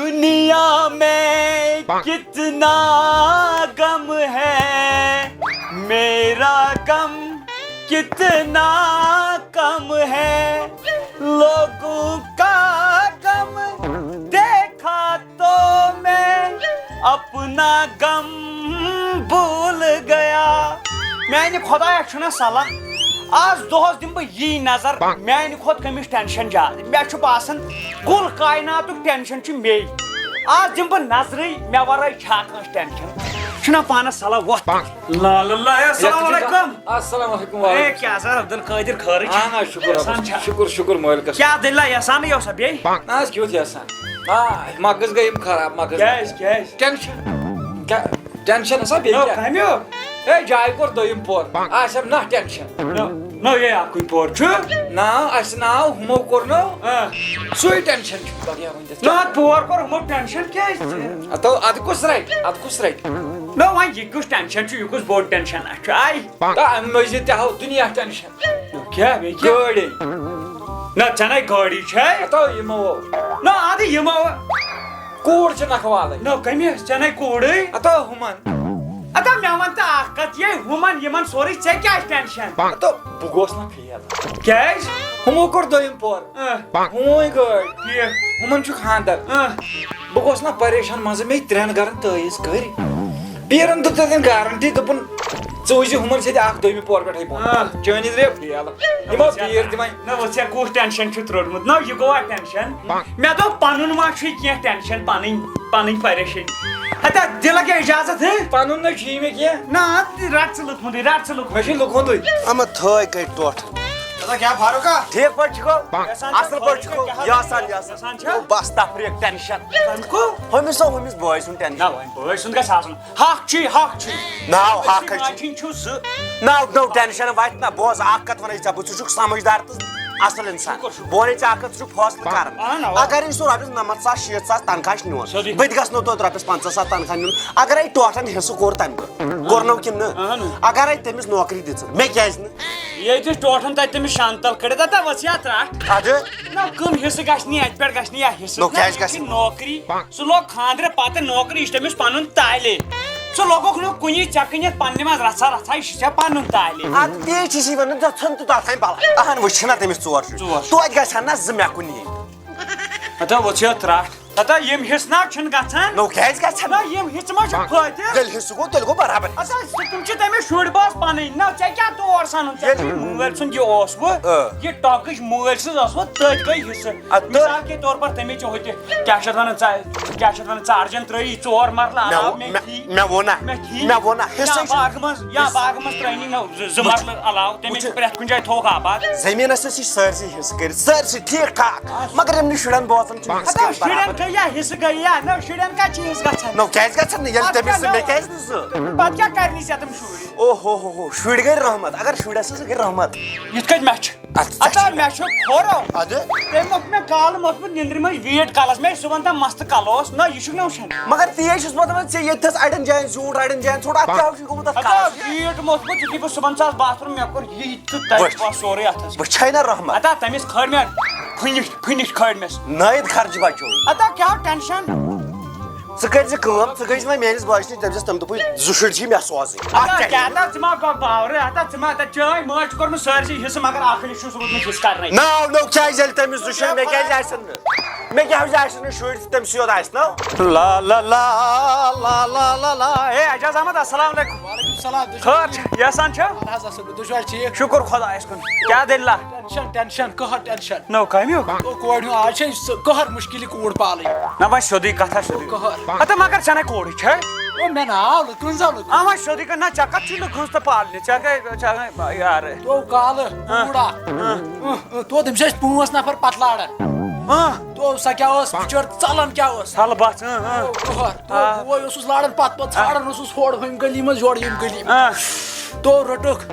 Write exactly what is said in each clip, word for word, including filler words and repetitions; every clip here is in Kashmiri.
दुनिया में कितना गम है, मेरा गम कितना कम है। लोगों का गम देखा तो मैं अपना गम भूल गया. میانہِ خۄدایا، چھُنہ صلاح، آز دۄہس دِمہٕ بہٕ یی نظر، میانہِ کھۄتہٕ کٔمِس ٹینشن زیادٕ؟ مےٚ چھُ باسان، کُل کایناتُک ٹینشن چھُ مے. آز دِمہٕ بہٕ نظرٕے، مےٚ ورٲے چھا کٲنٛسہِ ٹینشن؟ چھُنہ پانس صلاح وۄتھ. لا لا لا، السلام علیکم. السلام علیکم، اے، وعلیکم. کیٛاہ سا عبدالقادر، خٲرٕے چھا؟ اہن حظ، شُکُر احسان رۄبَس چھا؟ کُن، شُکُر، شُکُر مٲلکَس کُن. کیٛاہ دٔلیٖلہ، احسانٕے اوسا بیٚیہِ؟ نہ حظ، کیُتھ احسان؟ آ، مغٕز گٔے یِم خراب، مغٕز. کیٛازِ، کیٛازِ؟ ٹینشن. کیٛاہ؟ ٹینشن ہسا بیٚیہِ نو کیٛاہ؟ کَمیُک؟ ہے، جایہِ کوٚر دوٚیِم پور، آسٮ۪م نہ ٹینشن. نو، نو، یے اَکُے پور چھُ. ناو، اَسہِ ناو ہُمو کوٚر نو، آ. سُے ٹینشن چھُ پَتہٕ یِوان. نہ، اَتھ پور کوٚر ہُمو ٹینشن کیٛازِ ژےٚ؟ ہتو، ادٕ کُس رٹہِ؟ ادٕ کُس رٹہِ؟ نہ، وۄنۍ یہِ کُس ٹینشن چھُ؟ یہِ کُس بوٚڑ ٹینشن اَتھ چھُ؟ آے۔ تہٕ امہِ مٔزیٖد تہِ ہاو دُنیا ٹینشن۔ کیٛاہ بیٚیہِ کیٛاہ؟ گٲڑۍ۔ نہ، ژےٚ نے گٲڑی چھے؟ ہتو، یِمو۔ نہ، ادٕ یِمو۔ کوٗر چھِ نکھٕ والٕنۍ۔ نہ، کٔمِس؟ ژےٚ نے کوٗرٕے۔ ہتو، ہُمن۔ ادا، مےٚ وَن تہٕ اکھ کتھ، یے ہُمن یِمن سورُے، ژےٚ کیٛازِ ٹینشن؟ ہتو، بہٕ گوس نہ فیل۔ کیٛازِ؟ ہُمو کوٚر دوٚیِم پور۔ اۭں۔ ہُموٕے گٲڑۍ۔ ٹھیٖک۔ ہُمن چھُ خانٛدر۔ اۭں۔ بہٕ گوس نہ پریشان، منٛزٕ مےٚ ترٛٮ۪ن گرن تٲویٖز کٔرۍ۔ پیٖرن دیُت تتٮ۪ن گارنٹی، دوٚپُن، "ژٕ وٕچھ زِ ہُمن سۭتۍ اکھ دوٚیمہِ پورٕ پٮ۪ٹھے بۄن۔" اۭں۔ چٲنِس رے فیل۔ یِمو پیٖر تہِ وۄنۍ۔ نہ، وۄنۍ ژےٚ کُس ٹینشن چھُ تروٚٹمُت؟ نہ، یہِ گوٚوا ٹینشن؟ مےٚ دوٚپ، پنُن ما چھُے کینٛہہ ٹینشن، پنٕنۍ، پنٕنۍ پریشٲنی۔ ہتا، دِلہ کیٛاہ اجازت، ہہ؟ پنُن نہ چھُے مےٚ کینٛہہ۔ نہ، رٹ ژٕ لُکھ ہُنٛدُے، رٹ ژٕ لُکھ۔ مےٚ چھُے لُکھ ہُنٛدُے۔ اما تھٲے کٔرۍ ٹوٹھ۔ دَپان کیٛاہ فاروق ہا؟ ٹھیٖک پٲٹھۍ چھُکھو؟ یَژھان چھا اَصٕل پٲٹھۍ فٲیدٕ چھُکھو؟ کیٛاہ یَژھان، حظ؟ یَژھان۔ یَژھان چھا؟ بَس تَفریٖق، ٹٮ۪نشَن۔ تَمیُک ہُہ؟ ہُمِس ہو، ہُمِس بٲے سُنٛد ٹٮ۪نشَن۔ نہ، وۄنۍ بٲے سُنٛد گژھِ آسُن۔ حق چھُے، حق چھُے۔ نہ، حق ہے چھُ۔ چھِنہٕ چھُ زٕ۔ نہ، نو ٹٮ۪نشَن وَتہِ نہ۔ بوز، اَکھ کَتھ وَنَے ژےٚ، بہٕ چھُس سَمٕجھدار تہٕ اَصٕل اِنسان۔ شُکُر، شُکُر۔ بہٕ وَنَے ژےٚ اَکھ کَتھ، ژٕ چھُکھ فٲصلہٕ کَران۔ اَہَن، اَوا۔ اَگَرے سُہ رۄپیَس نَمَتھ ساس، شیٖتھ ساس تَنخواہ چھُ نِوان، سیوٚدُے۔ بہٕ تہِ گژھٕ نہٕ توتہِ رۄپیَس پنٛژاہ ساس تَنخواہ نیُن۔ اَگَرے ٹوٹھَن حِصہٕ کوٚر تَمہِ دۄہ، کوٚر نو کِنہٕ نہٕ؟ اَہَن۔ اَگَرے تٔمِس نوکری دِژٕن، مےٚ کیٛازِ نہٕ؟ ییٚتہِ ٲسۍ ٹوٹھن تَتہِ تٔمِس شنتل کٔڑِتھ، اَتھ وَژھ یا ترٛٹھ۔ اَدٕ؟ نہ، کٕم حِصہٕ گژھِ نہٕ اَتہِ پٮ۪ٹھ، گژھِ نہٕ یا حِصہٕ۔ نو، نہ، کیٛازِ ییٚتہِ گژھِ چھِ نہٕ؟ نوکری۔ سُہ لوٚگ خانٛدرٕ پَتہٕ نوکری، یہِ چھُ تٔمِس پَنُن تعلے۔ سُہ لوٚگُکھ نہٕ کُنی ژےٚ کٕنِتھ پنٛنہِ منٛز رَژھا رَژھا، یہِ چھِ ژےٚ پَنُن تعلے۔ اَدٕ تی چھِ سی وَنان، ژٕ ژھٕن تہٕ تَتھ تام بَلاے۔ اَہَن، وٕچھ چھِنہ تٔمِس ژور شُرۍ۔ ژور۔ توتہِ گژھِ ہا نہ زٕ مےٚ کُن یِنۍ۔ ہتا وۄژھ یہِ ترٛٹھ۔ ہتا یِم حصہٕ نا چھِنہٕ گژھان۔ نو کیٛازِ گژھن نہ، نہٕ؟ یِم حصہٕ ما چھِ فٲیدٕ؟ ییٚلہِ حصہٕ گوٚو، تیٚلہِ گوٚو برابر۔ ہتا تِم چھِ تٔمِس شُرۍ باز پنٕنۍ۔ نہ، ژےٚ کیٛاہ تور سَنُن؟ ژےٚ ییٚلہِ چھُے مٲلۍ سُنٛد یہِ اوس وۄنۍ، آ۔ یہِ ٹۄکٕچ مٲلۍ سٕنٛز ٲس وۄنۍ، تٔتھۍ گٔے حصہٕ۔ اَدٕ تہٕ؟ مثال کے طور پر تٔمِس چھِ ہُتہِ، کیٛاہ چھِ اَتھ وَنان، ژ-، کیٛاہ چھِ اَتھ وَنان، ژارجَن ترٛٲیی ژور مرلہٕ مےٚ علاوٕ ووٚن، مےٚ مےٚ، کھی۔ مےٚ ووٚن نا، مےٚ حصہٕ کھی۔ چھُ باغہٕ منٛز، یا حصہٕ۔ باغہٕ منٛز ترٛٲینی نہ زٕ، زٕ وٕچھ۔ مرلہٕ علاوٕ، تٔمِس وٕچھ۔ چھِ پرٛٮ۪تھ کُنہِ جایہِ تھوٚوُکھ آباد۔ زٔمیٖنَس ٲسۍ سٲرسٕے حصہٕ کٔرِتھ، سٲرسٕے ٹھیٖک ٹھاک۔ مگر یِمنٕے شُرٮ۪ن بٲژَن چھُ حصہٕ ہتا کٔرِتھ شُرٮ۪ن برابر۔ گٔے یا حصہٕ گٔے یا نہ، شُرٮ۪ن کَتہِ چھِ حصہٕ گژھان؟ نو، کیٛازِ گژھن نہٕ؟ ییٚلہِ پَتہٕ تٔمِس کیٛاہ زٕ، مےٚ نہ؟ کیٛازِ نہٕ زٕ؟ پَتہٕ کیٛاہ کَرنی ژےٚ تِم شُرۍ؟ او ہو ہو ہو، شُرۍ گٔے رحمت۔ اگر شُرٮ۪س ہسا گٔے رحمت۔ یِتھ کٔنۍ مےٚ چھِ۔ اَتھ ژےٚ اَتھ چھِ مےٚ چھُ کھورو۔ اَدٕ؟ تٔمۍ موٚتھ مےٚ کالہٕ موٚتھمُت نِندرِ منٛز ویٖٹ کَلَس۔ مےٚ چھُ صُبحن تام مَستہٕ کَلوس۔ نہ، یہِ چھُکھ نہ وٕچھان۔ مگر تی ہے چھُس بہٕ دَپان ژےٚ، ییٚتہِ تھَس اَڑٮ۪ن جایَن زیوٗٹھ، اَڑٮ۪ن جایَن ژھوٚٹ۔ اَتھ کیٛاہ چھُے گوٚمُت اَتھ ہتا کَلَس؟ ویٖٹ موٚتھمُت، یُتھُے بہٕ صُبحن ژاس باتھ روٗم، مےٚ کوٚر یہِ تہٕ تَتہِ وٕچھ۔ پَتہٕ سورُے اَتھَس۔ وٕچھے نہ رحمت۔ ہتا تٔمِس کھٲر مےٚ پھٕنِش، پھٕنِش کھٲر مےٚ۔ نٲیِد خرچہٕ بَچووُے۔ ہتا کیٛاہ ٹٮ۪نشَن؟ ژٕ کٔرۍ زِ کٲم، ژٕ گٔے زِ وۄنۍ میٛٲنِس بٲیِس نِش، تٔمِس ٲس تٔمۍ دوٚپُے زٕ شُرۍ چھِ مےٚ سوزٕنۍ۔ اَتھ ہتا کیٛاہ کیٛاہ؟ ہتا ژٕ ما گوٚو باورٕ، ہتا ژٕ ما، ہتا چٲنۍ مٲج چھِ کوٚرمُت سٲرسٕے حِصہٕ، مگر اَکھ حِصہٕ چھُ سُہ روٗدمُت حِصہٕ کَرنَے۔ نو، نو، کیٛازِ ییٚلہِ تٔمِس زٕ شُرۍ، مےٚ کیٛازِ آسن نہٕ؟ مےٚ کیٛاہ حظ آسن نہٕ شُرۍ تہٕ تٔمۍ سٕے یوت آسہِ نو؟ لا لا لا لا لا لا لا۔ اے اعجاز احمد، السلام علیکم۔ وعلیکم السلام، تُہۍ چھِو خٲر ٹھیٖک؟ چھا؟ یہِ آسان چھا؟ اَہَن حظ، اَصٕل پٲٹھۍ، تُہۍ چھِو حظ ٹھیٖک؟ شُکُر خۄدایَس کُن۔ کیٛاہ دٔلیٖلہ؟ ٹٮ۪نشَن، ٹٮ۪نشَن، قہر ٹٮ۪نشَن۔ نو کَمیُک؟ او کورِ ہُنٛد، آز چھے سُہ قہر مُشکِل یہِ کوٗر پالٕنۍ۔ نہ وۄنۍ سیوٚدُے کَتھا، سیوٚدُے۔ قہر۔ ہَتہٕ مگر ژےٚ نے کوٗرٕے چھے؟ او مےٚ ناو نہٕ، کٕنزو نہٕ۔ آ وۄنۍ سیوٚدُے کَتھ، نہ ژےٚ کَتھ چھُے نہٕ کٕنز تہٕ پالنہِ؟ ژےٚ گٔے، ژےٚ گٔے یارٕ۔ تو کالہٕ ہاں۔ کوٗر اَکھ۔ ہاں۔ اۭں، اۭں، تو تٔمِس ٲسۍ پانٛژھ نفر پَتہٕ لاران۔ ہاں۔ تو سۄ کیٛاہ ٲس بِچٲر ژَلان کیٛاہ ٲس؟ ژَلہٕ بَس، اۭں، اۭں۔ او قہر۔ تو آ۔ بہٕ اوسُس لاران پَتہٕ پَتہٕ آ۔ ژھانڈان اوسُس ہورٕ ہُمہِ گلی منٛز یورٕ ییٚمہِ گلی منٛز۔ آ۔ تو رٔٹٕکھ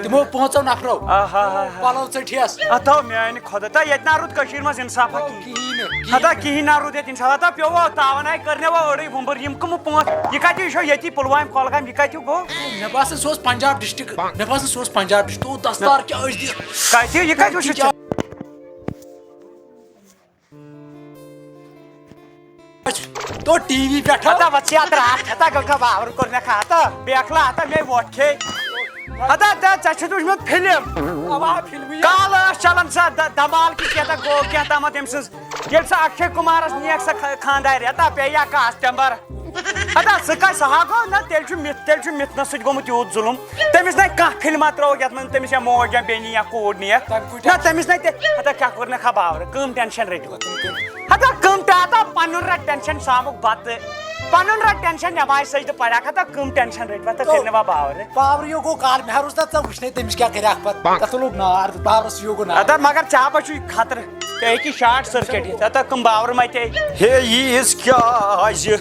تِمو پانٛژو نفرو۔ آ، ہا، ہا، ہا۔ پلو ژٔٹہس۔ اتھ آو میانہِ خۄدا۔ تہ ییٚتہِ نہ روٗد کٔشیٖرِ منٛز انصافا او، کِہیٖنۍ۔ کِہیٖنۍ نہٕ، کِہیٖنۍ۔ ہتا کِہیٖنۍ نہ روٗد ییٚتہِ انصافا۔ تہ پیوٚو تاون آیہِ کٔر مےٚ وۄنۍ أڑٕے وُمبٕر۔ یِم کٕمہٕ پانٛژھ؟ یہِ کتہِ چھُ ییٚتی پُلوامہِ کۄلگامہِ؟ یہِ کتہِ ہیوٗ گوٚو؟ مےٚ باسان سُہ اوس پنجاب ڈسٹرکٹ۔ مےٚ باسان سُہ اوس پنجاب ڈسٹرکٹ۔ تو دستار کیٛاہ ٲسۍ دِتھ؟ کتہِ؟ یہِ کتہِ وٕچھُتھ ژےٚ؟ تو ٹی وی پٮ۪ٹھ۔ ہتا وَژھ یا ترٛٹھ، ہتا گٔکھا باور کوٚر مےٚ کھاتہٕ، بیکھلا ہتا مےٚ وۄٹھ کھے۔ ہتا ژےٚ، ژےٚ چھُتھ وٕچھمُت فِلم؟ اَوا، فِلمٕے۔ کالہٕ ٲس چلان سۄ د-، دمال کہِ کیٛاہ تام گوٚو کیٛاہ تامَتھ أمۍ سٕنٛز۔ ییٚلہِ سۄ اکشے کُمارس نِیَکھ سۄ خ-، خانٛدارِ، ہتا پیٚیہِ یا کاسٹ ٹٮ۪مبر۔ ہتا سُہ کَتہِ، سُہ ہا گوٚو نہ، تیٚلہِ چھُ مِتھ-، تیٚلہِ چھُ مِتھنَس سۭتۍ گوٚمُت یوٗت ظُلُم۔ تٔمِس نَے کانٛہہ فِلما ترٛٲوٕکھ یَتھ منٛز تٔمِس یا موج یا بیٚنہِ یا کوٗر نِیَکھ۔ تَمہِ کُے نہ، تٔمِس نَے تہِ، ہتا کیٛاہ کوٚر مےٚ خبر، کٲم ٹٮ۪نشن رٔٹِو۔ ہتا کم ٹاٹا پنُن رٹ ٹینشن شامُک بتہٕ، پنُن رٹ ٹینشن نماز سجدٕ پرکھ، ہتا کم ٹینشن رٔٹۍ وتھ تہٕ تیٚلہِ نہٕ وۄنۍ باورٕ۔ پاورٕ یوگو کار مےٚ روٗز تَتھ ژےٚ وٕچھنے تٔمِس کیٛاہ کَرِ اَکھ پَتہٕ۔ تَتھ لوٚگ نار، پاورَس یوگو نار۔ ہتا مگر ژےٚ ہا بچُے خطرٕ، ژےٚ ہیٚکہِ شارٹ سٔرکِٹ یِتھ، ہتا کم باورٕ متے۔ ہے ییٖژ کیٛازِ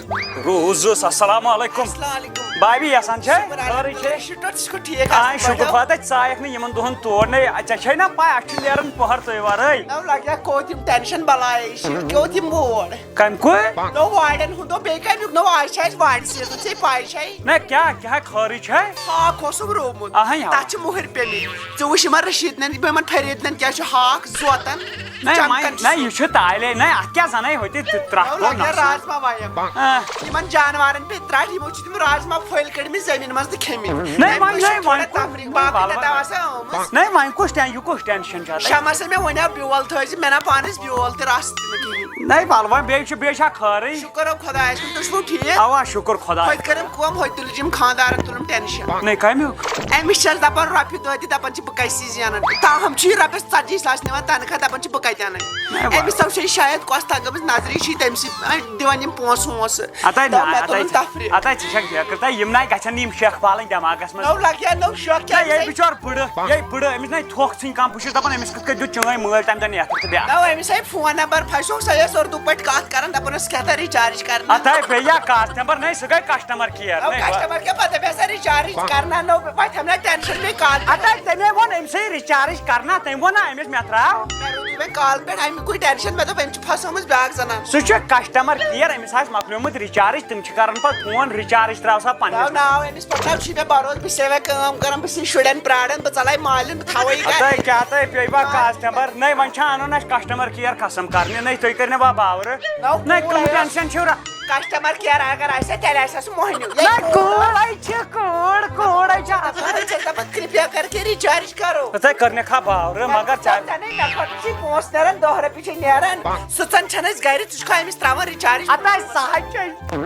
روٗزٕس؟ السلام علیکم۔ السلام علیکم۔ بابی یَسان چھے؟ شُکُر خٲرٕے چھے؟ الحمدللہ، شُکُر، ژٕ چھُکھ ٹھیٖک آ اَصٕل شُکُر پٲٹھۍ؟ خۄدا، ژٕ آیَکھ نہٕ یِمن دۄہن تور نے، ژےٚ چھے نا پاے اَسہِ چھُ نیران پۄہر ژٕے ورٲے۔ نو لگیا کوٚت یِم ٹینشن بلاے، یہِ چھِ کیوٚت یِم بور۔ کمہِ کُے؟ نو وارٮ۪ن ہُنٛد دۄہ، بیٚیہِ کمیُک نو؟ آز چھِ اَسہِ وارِ سیٖزن، ژےٚ پاے چھے؟ نہ کیٛاہ، کیٛاہ خٲرٕے چھے؟ ہاکھ اوسُم روومُت۔ اہے ہا۔ تَتھ چھِ مُہٕرۍ پیٚمٕتۍ۔ ژٕ وٕچھ یِمن رشیٖد نٮ۪ن، یِمن فرید نٮ۪ن کیٛاہ چھُ ہاکھ زوتن، نہ، چمکن وۄنۍ، چھُ نہ، سُہ۔ یہِ چھُ تالے، نہ، اتھ کیٛاہ زنَے ہوٚتہِ ترٛٹھ نو کوٚر لگیا نسا۔ رازما وایَم۔ آ۔ یِمن جانوارن پیٚیہِ ترٛٹھ، یِمو چھِ تِم رازما پھٔلۍ کٔڑمٕتۍ زٔمیٖن منٛز تہٕ کھیٚمٕتۍ۔ نہ، تٔمِس وۄنۍ، چھِ وۄنۍ تھوڑا کُس، تفریٖق، نہ، باقٕے وَلہٕ، نہ وۄنۍ۔ دوا سا آمٕژ۔ نہ، وۄنۍ کُس ٹٮ۪ن-، یہِ کُس ٹٮ۪نشن چھُ اتھ؟ شمس ہے، مےٚ وَنیٛاو بیول تھٲوزِ، مےٚ نا پانس بیول تہِ رژھ تہِ نہٕ کِہیٖنۍ۔ نہ، وَلہٕ وۄنۍ، بیٚیہِ چھُ، بیٚیہِ چھا خٲرٕے؟ شُکر ہو خۄدایَس کُن، تُہۍ چھِو ٹھیٖک؟ اوا، شُکر خۄدایَس۔ ہوٚتہِ کٔرٕم کٲم، ہوٚتہِ تُلِجِم خانٛدارن تُلُم ٹٮ۪نشن۔ نہ، کمیُک؟ أمِس چھَس دَپان رۄپیہِ دۄہ دِ، دَپان چھِ بہٕ کَسی زینان۔ تاہم چھُ یہِ رۄپیَس ژتجی ساس نِوان تنخواہ، دَپان چھِ بہٕ کَتہِ اَنَے؟ نہ، وَلہٕ۔ أمِس سا چھےٚ شاید کۄس تگٲمٕژ نظری چھِ تٔمۍ سٕے، اَ، دِوان یِم پونٛسہٕ وونٛسہٕ۔ ہتا نہ، دَپان مےٚ ہتا تُلُن ژٕ، تفریٖح۔ ہتا ژٕ چھَکھ فِکر تہٕ یِم نَے گژھن نہٕ یِم شیخ پالٕنۍ دٮ۪ماغس منٛز۔ نو لگیا نو شیخ نہ، کیٛاہ یے أمِس بِچور بٕڑٕ، یے بٕڑٕ، أمِس نَے تھوٚکھ ژھٕنۍ کانٛہہ، بہٕ چھُس دَپان أمِس کِتھ کٔنۍ دیُت چٲنۍ مٲلۍ تَمہِ دۄہ نیتھر تہٕ بیٛاکھ۔ نو أمِس آیہِ فون نمبر پھسیوکھ، سۄ ٲس اردو پٲٹھۍ کتھ کران، دَپان ٲس کیٛاہ تھا recharge کرنا۔ ہتا بیٚیہِ یا کاسٹ نمبر نَے، سُہ گٔے کسٹمر کیر نو نَے۔ کسٹمر کیٛاہ پتہ، مےٚ سا recharge کرنا نو، وۄنۍ تھم نا ٹینشن مےٚ کال۔ ہتا تٔمۍ ووٚن أمۍ سٕے recharge کرنا، تٔمۍ ووٚن نا أمِس مےٚ ترٛاو۔ مےٚ روٚٹُے وۄنۍ کال پٮ۪ٹھ اَمیُکُے ٹینشن، مےٚ دوٚپ أمۍ چھِ پھسٲومٕژ بیٛاکھ زنان۔ سُہ چھُ کسٹمر کیر، أمِس آسہِ مۄکلیومُت recharge، تِم چھِ کران پتہٕ فون recharge ترٛاو سا پننِس۔ ناو ناو أمِس پٮ۪ٹھ ناو چھُے مےٚ بروسہٕ، بہٕ چھُسے وۄنۍ کٲم کران، بہٕ چھُسے شُرٮ۪ن پراران، بہٕ ژلاے مالِن، بہٕ تھاوَے یہِ گرِ۔ ہتاے کیٛاہ تۄہہِ پیٚیہِ با کسٹمر؟ نَے وۄنۍ چھا اَنُن اَسہِ کسٹمر کیر قسم کرنہِ؟ نَے تُہۍ کٔرِو نہٕ با باورٕ۔ نو نَے کوٗر کٕم ٲس۔ ٹینشن چھِو را-؟ کسٹمر کیر اگر آسہِ ہا، تیٚلہِ آسہِ ہا سُہ مۄہنیو۔ یے نَے کوٗر۔ کوٗرے چھِ، کوٗر، کوٗرے چھِ آسان۔ کوٗر چھِ دَپان، کرپیا کر کے recharge کرو۔ ہتاے کٔر مےٚ کھا باورٕ، مگر ژےٚ تَنے مےٚ کھۄتہٕ چھِ پونٛسہٕ نیران، دَہ رۄپیہِ چھِ نیران۔ سٕژن چھَنہٕ أسۍ گرِ، ژٕ چھُکھا أمِس ترٛاوان recharge؟ ہتاے سہل چھے۔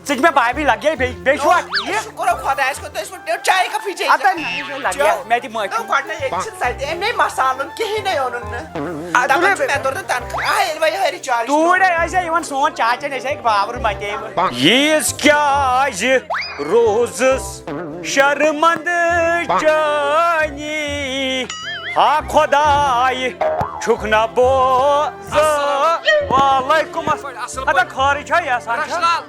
ژٕ تہِ مےٚ بابی لگے بیٚیہِ، بیٚیہِ چھُوا ٹھیٖک؟ شُکر خۄدایَس کُن، تُہۍ ٲسوٕ چایہِ کپھٕے چیٚیہِ۔ اَدٕ نہ، یہِ لگہِ، چیٚو۔ مےٚ دِ معٲفی۔ نو گۄڈٕ نہ ییٚتہِ چھِنہٕ سۄ تہِ، أمۍ مے مصالُن کِہیٖنۍ نے اوٚنُن نہٕ۔ اَدٕ اَدٕ دَپان مےٚ چھُ مےٚ توٚر نہٕ تنخواہ۔ آ، ییٚلہِ وۄنۍ یِہوٚے recharge توٗرۍ آے ٲسۍ زِ یِوان سون چاچا، أسۍ ٲسۍ باورٕ مَتے یِوان۔ ییٖژ کیٛازِ روٗزٕس شرمندٕ چٲنی، ہا خۄداے، چھُکھ نہ بوزان۔ السلام۔ وعلیکم السلام۔ اَصٕل پٲٹھۍ۔ اَدا خٲرٕے چھا یَسان چھا؟ رَچھِ لال،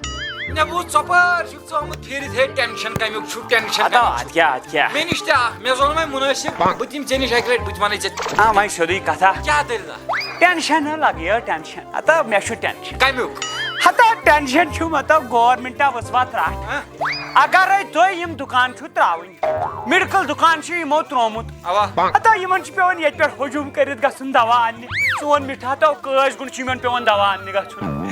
مےٚ بوٗز ژۄپٲرۍ چھُکھ ژٕ آمُت پھیٖرِتھ، ہے، ٹینشن کَمیُک چھُ، ٹینشن اَدا کَمیُک چھُ؟ اَدٕ کیٛاہ، اَدٕ کیٛاہ؟ مےٚ نِش تہِ اَکھ، مےٚ زون وۄنۍ مُنٲسِب، بہٕ تہِ یِمہٕ ژےٚ نِش اَکہِ لَٹہِ، بہٕ تہِ وَنَے ژےٚ۔ آ، وۄنۍ سیوٚدُے کَتھا۔ کیٛاہ دٔلیٖلہ؟ ٹینشن ہا لَگہِ یہِ ٹینشن۔ ہتا مےٚ چھُ ٹینشن۔ کمیُک؟ ہتا ٹینشن چھُ مطلب گورمنٹا وٕژھ وَتھ رَٹھ۔ ہہ؟ اگرے تُہۍ یِم دُکان چھِو ترٛاوٕنۍ، میڈیکل دُکان چھُ یِمو ترٛوومُت۔ اوا۔ ہتا یِمن چھُ پٮ۪وان ییٚتہِ پٮ۪ٹھ ہجوٗم کٔرِتھ گژھُن دوا اَننہِ۔ سون مِٹھا تو کٲسۍ گُنٛڈ چھُ یِمن پٮ۪وان دوا اَننہِ گژھُن۔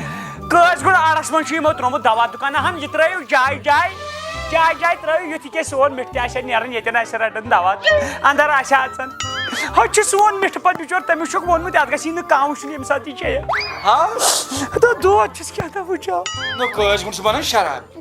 کٲسۍ گُنٛڈ اَڑس منٛز چھُ یِمو ترٛوومُت دوا دُکان۔ اہن یہِ ترٛٲیِو جایہِ جایہِ، جایہِ جایہِ ترٛٲیِو یُتھ یہِ کیٛاہ سون مِٹھ تہِ آسہِ ہا نیران ییٚتٮ۪ن آسہِ رَٹان دوا اندر آسہِ ہا اَژان۔ ہۄتہِ چھُ سون مِٹھٕ پَتہٕ بِچور، تٔمِس چھُکھ ووٚنمُت، یَتھ گژھِ یہِ نہٕ کانٛہہ وٕچھُن ییٚمہِ ساتہٕ یہِ چیٚیہِ۔ ہاں۔ ہتا دود چھُس کیٛاہ تام وٕچھان۔ نو، کٲج گُنٛڈ چھُ بَنان شراب۔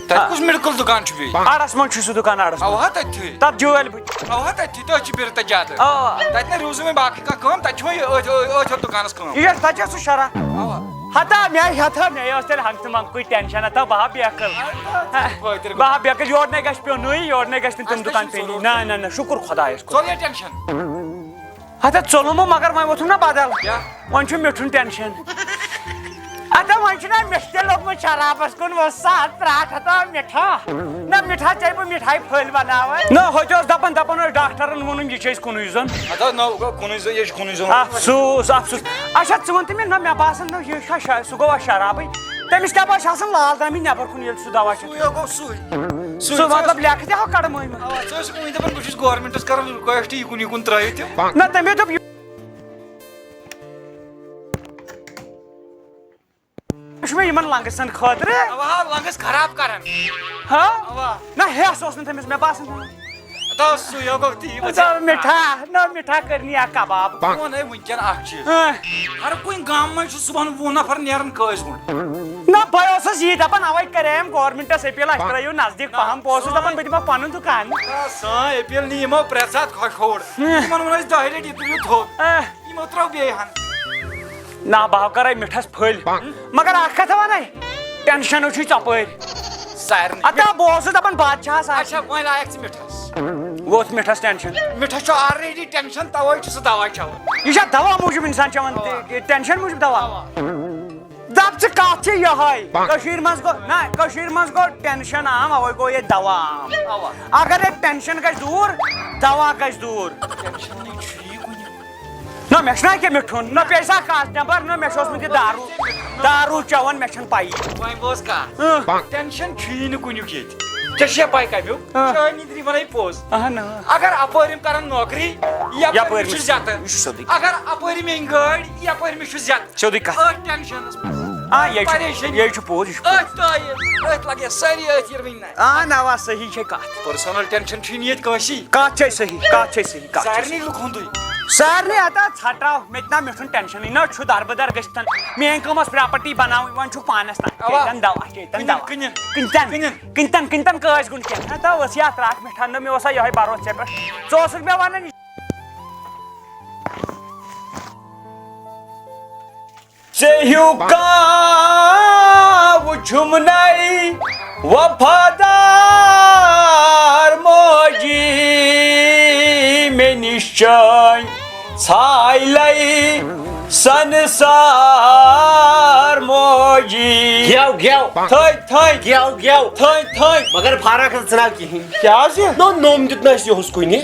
تَتہِ کُس میڈیکل دُکان چھُ بیٚیہِ؟ اَڑَس منٛز چھُ سُہ دُکان، اَڑَس منٛز۔ اَوا، تَتہِ تھٕے۔ تَتھ جٲلۍ بٔتھِ۔ اَوا، تَتہِ تھٕے، تٔتھۍ چھِ بِرٕ تَتہِ زیادٕ۔ آ۔ تَتہِ نہ روٗزٕے وۄنۍ باقٕے کانٛہہ کٲم، تَتہِ چھُ وۄنۍ یہِ أتھۍ، أتھۍ، أتھۍ دُکانَس کٲم۔ یہِ، تَتہِ چھُ سُہ شرح۔ اَوا۔ ہتا مےٚ، ہتا مےٚ ٲس تیٚلہِ ہنٛگتہٕ منٛگہٕ کُے ٹینشن، ہتا بہٕ ہا بیکٕل۔ اَدٕ کیٛاہ، ژٕ چھُکھ فٲطر بہٕ ہا بیکٕل، یورٕ نَے گژھِ پیوٚنُے، یورٕ نَے گژھِ نہٕ تِم اَسہِ دُکان تہِ چھُنہٕ پیٚنی۔ ضروٗرت۔ نہ، نہ، نہ، شُکُر خۄدایَس کُن۔ ژوٚل یہِ ٹینشن۔ ہتا ژوٚلُم، مگر وۄنۍ ووٚتھُم نا بدل۔ کیٛاہ؟ وۄنۍ چھُ مِٹھُن ٹینشن۔ ادا وۄنۍ چھُنہ مےٚ تہِ لوٚگمُت شرابس کُن، وۄنۍ سا پرٛاٹھ ہتا مِٹھا۔ نہ مِٹھا چے بہٕ مِٹھایہِ پھٔلۍ بناوے۔ نہ، ہوٚتہِ اوس دپان، دپان اوس ڈاکٹرن ووٚنُن، یہِ چھِ أسۍ کُنُے زوٚن۔ ہتا نہ، کُنُے زوٚن، یہِ چھُ کُنُے زوٚن۔ افسوس، افسوس۔ اچھا، ژٕ وَن تہٕ مےٚ، نہ، مےٚ باسان، نہ، یہِ چھا شا-، سُہ گوٚوا شرابٕے؟ تٔمِس کیٛاہ باسہِ آسان لال دامی نٮ۪بر کُن، ییٚلہِ سُہ دوا چھُ۔ سُے ہا گوٚو سُے۔ سُے سُہ چھُ مطلب لیکھتھ ہا کڑٕ مٔنٛزۍ مٔنٛزۍ۔ اوا، ژٕ ٲسٕکھ وُنہِ دپان، بہٕ چھُس گورمنٹس کران request، یہِ کُن یہِ کُن ترٲیِو تِم۔ نہ، تٔمۍ دوٚپ، یہِ، یہِ چھُ مےٚ یِمن لنگسن خٲطرٕ۔ اوا، لنگس خراب کران۔ ہا؟ اوا۔ نہ، ہیس اوس نہٕ تٔمِس، مےٚ باسان۔ دَپ سُے ہا گوٚو تی وۄنۍ۔ دَپ مِٹھا، نہ مِٹھا کٔرنی اکھ کباب۔ بہٕ وَنے وٕنکٮ۪ن اکھ چیٖز۔ ہاں۔ ہر کُنہِ گامہٕ منٛز چھُ صُبحن وُہ نفر نیران کٲسۍ گُنٛڈ۔ نہ، بہٕ اوسُس یی دَپان، اَوَے کَرے أمۍ گورمٮ۪نٛٹَس appeal، اَسہِ ترٛٲیِو نزدیٖک پَہَم۔ بہٕ اوسُس دَپان، بہٕ دِمہٕ پَنُن دُکان۔ آ، سٲنۍ appeal نی یِمو پرٛٮ۪تھ ساتہٕ کھۄشوُر۔ ہاں۔ یِمَن ووٚن اَسہِ دَہہِ لَٹہِ، یہِ تُلِو تھوٚد۔ ہاں۔ یِمو ترٛٲو بیٚیہِ ہَن۔ نہ، بہٕ ہاو کَرے مِٹھَس پھٔلۍ۔ مگر اَکھ کَتھ وَنے، ٹٮ۪نشَن چھُے ژۄپٲرۍ۔ سارنٕے۔ ہتا بہٕ اوسُس دَپان بادشاہَس آسہِ۔ اچھا، وۄنۍ لایَکھ ژٕ مِٹھَس۔ ووت مِٹھَس ٹٮ۪نشَن۔ مِٹھَس چھُ already ٹٮ۪نشَن، تَوَے چھُ سُہ دَوا چٮ۪وان۔ یہِ چھا دَوا موٗجوٗب اِنسان چٮ۪وان؟ اَوا۔ ٹٮ۪نشَن موٗجوٗب دَوا؟ اَوا۔ دَپ ژٕ کَتھ چھِ یِہوٚے؟ کٔشیٖرِ منٛز گوٚو، نہ، کٔشیٖرِ منٛز گوٚو ٹٮ۪نشَن عام، اَوَے گوٚو ییٚتہِ دَوا عام۔ اَوا۔ اگر ییٚتہِ ٹٮ۪نشَن گژھِ دوٗر، دَوا گژھِ دوٗر۔ ٹٮ۪نشَنٕے چھُ یہِ کُنہِ۔ نہ، مےٚ چھُنہ أکیٛاہ مِٹھُن، نہ پیٚیہِ سا کَتھ نٮ۪بر، نہ مےٚ چھُ اوسمُت یہِ دارو، دارو چٮ۪وان، مےٚ چھَنہٕ پَیی۔ وۄنۍ گوٚژھ کَتھ۔ اۭں۔ ٹٮ۪نشَن چھُیی نہٕ کُنیُک ییٚتہِ۔ ژےٚ چھےٚ پَے کَمیُک؟ اۭں۔ چٲنۍ نِدری وَنَے پوٚز۔ اَہَن، اۭں۔ اگر اَپٲرۍ یِم کَرَن نوکری، یَپٲرۍ یَپٲرۍ مےٚ چھُ مِٹھُن۔ زیادٕ۔ یہِ چھُ سیوٚدُے کَتھ۔ اگر اَپٲرۍ یِم أنۍ گٲڑۍ، یَپٲرۍ مےٚ چھُ زیادٕ۔ سیوٚدُے کَتھ۔ أتھۍ ٹٮ۪نشَنَس منٛز۔ آ، یہِ چھُ، پریشٲنی۔ یہِ چھُ پوٚز، یہِ چھُ پوٚز۔ أتھۍ تٲیٖر، أتھۍ لَگہِ سٲری أتھۍ یِروٕنۍ نَرِ۔ آ، نہ، آ، صحیح چھے کَتھ۔ Personal ٹٮ۪نشَن چھُے نہٕ ییٚتہِ کٲنٛسی۔ کَتھ چھے صحیح، کَتھ چھے صحیح، کَتھ چھے سارنٕے صحیح۔ لُکہٕ ہُنٛدُے۔ سارنٕے ہتا ژھٹراو، مےٚ تہِ نہ مِٹھُن ٹٮ۪نشَنٕے، نہ چھُ دَربٕدَر گٔژھِتھ۔ میٛٲنۍ کٲم ٲس property بَناوٕنۍ، وۄنۍ چھُکھ پانَس تام۔ اَوا۔ چیتن دَوا، چیتن کٕنِن، دَوا۔ کٕنِن۔ کٕنتن، کٕنِن۔ کٕنتن، کٕنتن کٲسۍ گُنٛڈ کینٛہہ۔ ہتا ٲس یہِ اَتھ ترٛٹھ مِٹھا، نہ مےٚ اوسا یِہوٚے بَروسہٕ ژےٚ پٮ۪ٹھ۔ ژٕ اوسُکھ مےٚ وَنان یہِ۔ ژےٚ ہیوٗ کانٛہہ وُچھُم نَے وفادار موجی، مےٚ نِش چٲنۍ ژھایہِ لَے سنسار موجی۔ گٮ۪و، گٮ۪و۔ تھٔدۍ، تھٔدۍ۔ گٮ۪و، گٮ۪و۔ تھٔدۍ، تھٔدۍ۔ مگر فرق ٲس نہٕ کِہیٖنۍ۔ کیٛازِ؟ نو، نوٚم دیُت نہٕ اَسہِ یِہُس کُنہِ۔